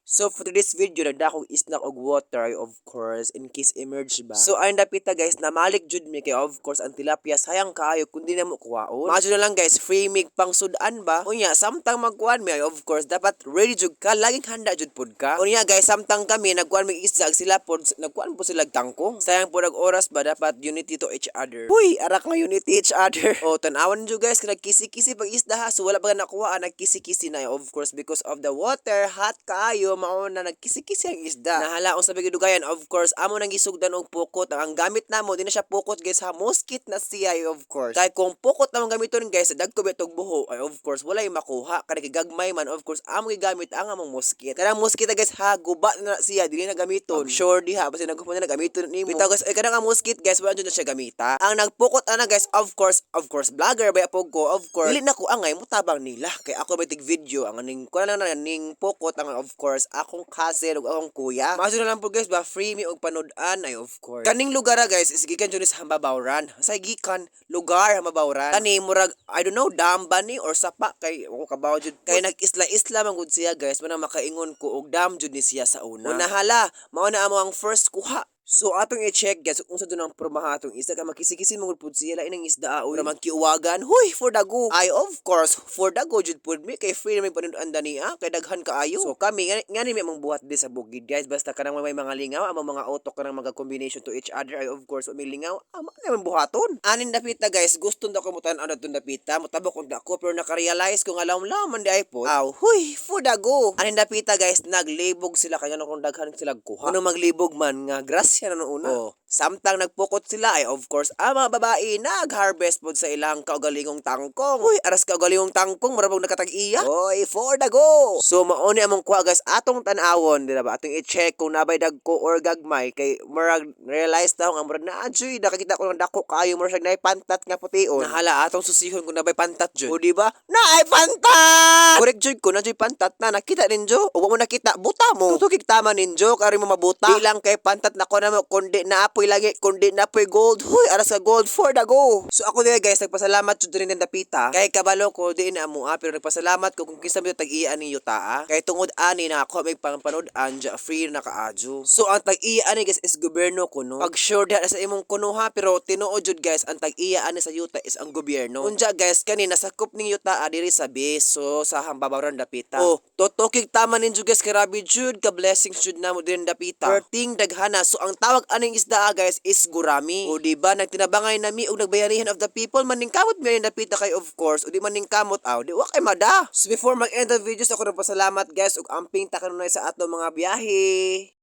So for today's video, nagdakog isnak og water, of course, in case emerge ba. So ayun, dapita guys, namalik jud mi kay of course ang tilapia sayang kaayo kun di na mo kuwaon. Majo na lang guys, free mig pang sudan ba. Unya samtang magkuan mi ay of course dapat ready jud ka, laging handa jud pud ka. Unya guys, samtang kami nagkuan mig isda, sila pod nagkuan po sila tangkong. Sayang pod ang oras ba, dapat unity to each other. Huy, arak nga unity each other. O tan-awan jud guys, nagkisi-kisi pag isda ha. So wala pa nakuha, nagkisi-kisi na, of course because of the water hot kaayo, mao na nagkisi-kisi ang isda. Nahala unsa ba gidugayan, of course amo nang gisugdan og pukot. Ang gamit namo di na siya pukot guys ha, musket na siya of course. Kay kung pukot namang gamiton guys, dagko ba tog buho ay of course walay makuha kay gagmay man. Of course amo gigamit ang among musket. Kanang musket guys ha, guba na siya, dili na gamiton. Sure diha basta naghuman na gamiton nimo. Bitaw guys, ay kanang ang musket guys, wala jud na siya gamita. Ang nagpukot ana guys, of course vlogger ba pug ko, of course. Dili na ko angay mutabang nila kay ako ba tig video ang aning kuan lang na ning pukot ang of course akong cousin ug akong kuya. Maso na lang po guys ba, free mi og panood-an ay of course. Kaning lugar guys is gikan jud sa Hambabawran. Sa gikan lugar Hambabawran. Kani murag, I don't know, dam ba ni or sapa kay ako kabaw jud. Kay nag-isla-isla man gud siya guys, manang makaingon ko og dam jud ni siya sa una. Unahala, mao na amo ang first kuha. So atong i-check guys kung unsa dun ang pormaha atong isda kay makisi-kisi man gud pud siya, lain ang isda oy. Magkiuwagan, huy, for the go. Ay of course, for the go jud pud mi kay free na may panudan dani ah, kay daghan kaayo. So kami ngani mi among buhat di sa bukid guys, basta kanang may mga lingaw among mga auto kanang mga combination to each other ay of course may lingaw amo na buhaton. Anin dapita guys, gusto na ko mutan-aw adtong dapita, mutabok unta ko pero naka-realize ko nga lawom man di ay po. Aw, huy, for the go. Anin dapita guys, naglibog sila kay ngano kung daghan sila kuha. Ano maglibog man nga grasya na noon una. Oh, samtang nagpukot sila ay of course ang mga babae nag-harvest pod sa ilang kaugalingong tangkong. Uy, aras kaugalingong tangkong, mura pag nakatag-iya. Oy, for the go. So mao ni among kuha guys, atong tan-awon, di ba? Atong i-check kung nabay dagko or gagmay kay murag realize daw nga murag naa juy nakakita ko ng dako kaayo, murag naay pantat nga pution. Nahala atong susihon kung nabay pantat jud. O di ba? Naay pantat. Correct jud ko na juy pantat na nakita ninyo. O wa mo nakita, buta mo. Tutukig tama ninyo kari mo mabuta. Di lang kay pantat nako na mo kundi naapoy lagi kundi naapoy gold. Huy, aras ka gold, for the go. So ako diay guys, nagpasalamat jud rin ng dapita. Kay kabalo ko di na amo ah, pero nagpasalamat ko kung kinsa mi tag-iya ni yuta ah. Kay tungod ani na ako may pangpanood-an dya, free na kaadyo. So ang tag-iya ani guys is gobyerno kuno. Pag sure diha sa imong kuno ha, pero tinuod jud guys ang tag-iya ani sa yuta is ang gobyerno. Unja guys, kani nasakop ning yuta ah, diri sa base so sa Hambabaran dapita. Oh, totokig tama ninyo guys, grabe jud ka blessings jud namo din dapita. Perting daghana. So ang tawag aning isda ah, guys is gurami. O di ba nagtinabangay nami og nagbayanihan of the people, maningkamot mi aning dapita kay of course o di maningkamot aw di wa kay mada. So before mag-end the videos, ako nagpasalamat guys ug amping ta kanunay sa ato mga biyahe.